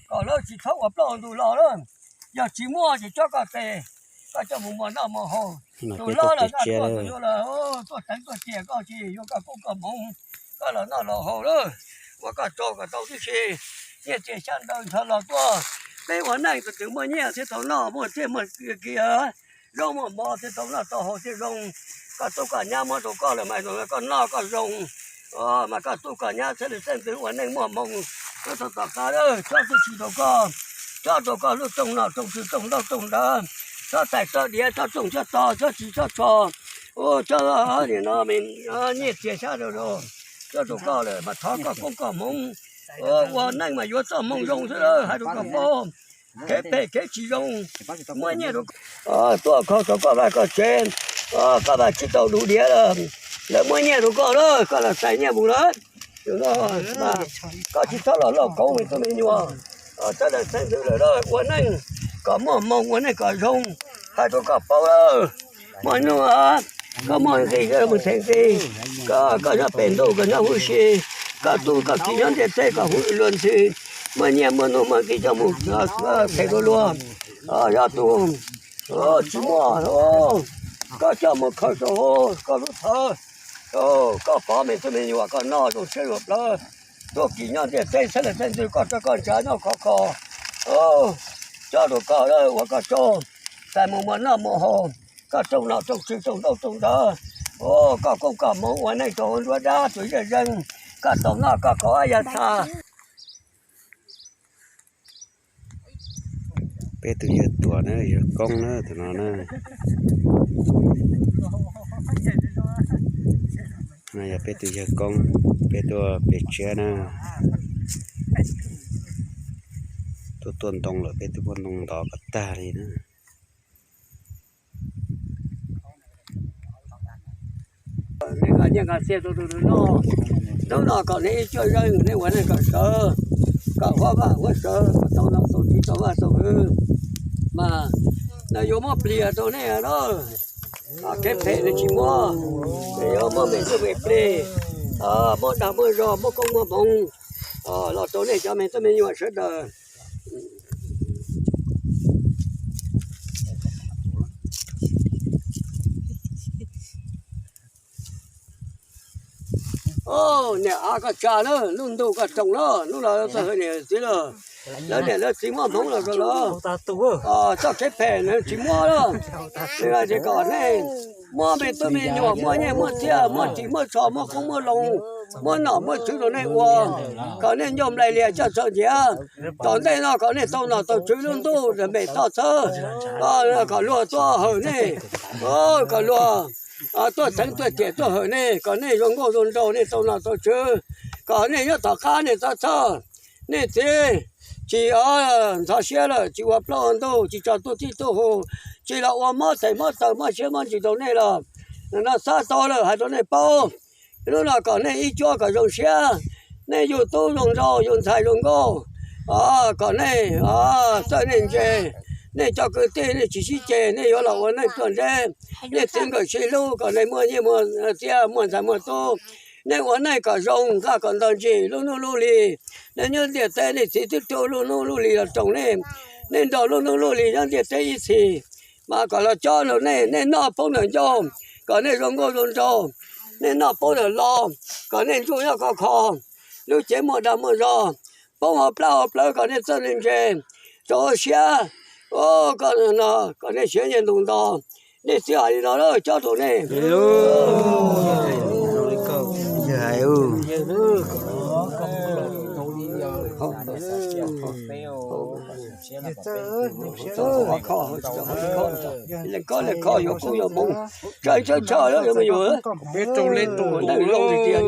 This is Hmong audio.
Kom lawv tsis txhob ua plaub ua ntug los lawm. Yog tsis muaj ces cob koj tes, koj coj mus muas noj muas haus. Tus hlob los noj tuaj, tus yuav los tuaj teev tuaj tiam koj ces yuav koj koob koj hmoov, koj los noj los haus lawm, ua koj tsaug kom tau tib si. Nyiaj txiag xyab ntawv nrho los tuaj, peb ua neej tus twg muaj nyiaj thiaj tau noj, muaj txiaj muaj kiag, zoo muaj mov thiaj tau noj tau haus thiaj zoo. Koj tub koj nyab muab rau koj lawm mas koj noj koj zoo, mas koj tub koj nyab txhaj li xeeb ntxwv ua neej muaj hmoo. Nyob rau tom qab lawm, tsob tib si rau koj, tsob rau koj lub rooj nom rooj tswv rooj ntaub rooj ntawv, tsob tais tsob diav tsob rooj tsob tog tsob ris tsob tsho, tsob nim no nyiaj txiag xyab ntawv, tsob rau koj lawm mas thov koj koob koj hmoov. Ua neej mas yuav txoj hmoo zoo xwb lawm, hais rau koj paub, kev phem kev tsis zoo, muab nyiaj rau koj, tuaj kho rau koj vaj koj tsev, koj vaj tsis tau du diav lawm, lawv muab nyiaj rau koj lawm, koj los xais nyiaj mus lawm. Koj tsis txhob los lauj kaub me tub me nyuam, sawv daws xeeb ntxwv lawm, ua neej kom muaj hmoo, ua neej kom zoo, hais rau koj paub lawm. Muaj hnub koj muaj nqi koj mus them nqi, koj nyob pem ntuj koj nyob huv si, koj tub koj kiv nyob ntiaj teb koj huv luag ntxhi, muaj nyiaj muaj nuj muaj nqi coj mus them rau luag. Yog tus tsis muaj, koj coj mus khaws rau hauv koj lub thawv, koj pov me tub me nyuam koj noj zoo siab zoo plawv. Tuaj kis nyob ntiaj teb sawv daws xeeb ntxwv koj rau koj ntsav nyob khov kho, cob rau koj lawm ua koj tsaug, xais mus muas noj muas haus, koj rooj nom rooj tswv rooj ntaub rooj ntawv, koj koob koj hmoov ua neej rau hauv nruab dab tus yaj zeeg, koj tau noj koj kaum ob yaj txha. Peb tus yawg tuam na, yawg Koob na, tus no na. No yog peb tus yawg Koob, peb tuaj pem tsiab na. Tuaj tuaj ntoo lawm, peb tuaj muab ntoo ntov kom tag li na. Nej nqa nyiaj nqa txiag rau tus noj, hnub no kom nej ib cuaj zeeg nej ua neej kom sawv, kom huab vaj huab sawv, kom tau nom tau tswv tau vaj tau hwv, mas nws yuav muab pliag rau nej na. Kev phem nws tsis muaj, nws yuav muab me txuj me plig, muab dag muab zog, muab koob muab hmoov los rau nej cov me tub me nyuam sawv daws. Niam av koj tsa lawm, lub ntuj koj roos lawm, hnub no txoj hawm niam txiv lawm, lawv niam lawv txiv muab hmoov los rau lawv, txoj kev phem nws tsis muaj lawm. Ces kom nej muaj me tub me nyuam, muaj nyiaj muaj txiag, muaj ris muaj tsho, muaj koob muaj loo, muaj nom muaj tswv rau nej ua, kom nej ncauj nplaig lias coj txog ntiav. Tom ntej no kom nej tau nom tau tswv, lub ntuj nmem toj txhawb, kom luag tuaj hawm nej, kom luag tuaj teev tuaj tiam tuaj hawm nej, kom nej zoo nkauj zoo nraug, nej tau nom tau tswv, kom nej nyob tom qab nej txhob txhawj. Nej txiv tsis ntxhov siab lawm, tsis ua plaub ua ntug, tsis tso tuj txib tuj hu, tsis los ua mob theem mob taw mob siab mob ntsws rau nej los, no xav tau lawm hais rau nej paub. Hnub no kom nej ib cuab kom zoo siab, nej yug tub zoo nraug yug ntxhais zoo nkauj, kom nej txawj nej ntse, nej cov kwv tij nej tsis sib ceg, nej yuav los ua neej tuaj ntseb, nej txwv nkawm sib hlub, kom nej muaj nyiaj muaj txiag muaj ntxhais muaj tub. Nej ua neej kom zoo, nqaj kom ntog ntsim lub hnub lub hli. Nej nyob ntiaj teb nej txiv twb tu lub hnub lub hli los roos nej, nej nrog lub hnub lub hli nyob ntiaj teb ib txhis. Mas kom los cob rau nej, nej noj poob ntawm ncauj, kom nej zoo nkauj zoo nraug, nej noj poob ntawm lo, kom nej ntsuj nyob khov kho, lub cev muaj dag muaj zog, poob hauv plab hauv plawv kom nej txawj nej ntse, rau siab, kom nej siav nyiaj ntuj nto. Nej txiv hais li no lawm, cob rau nej. Leej koj leej kho yuav koob yuav hmoov, tsa tsa tsa yuav me nyuam, neej zoo li tiag.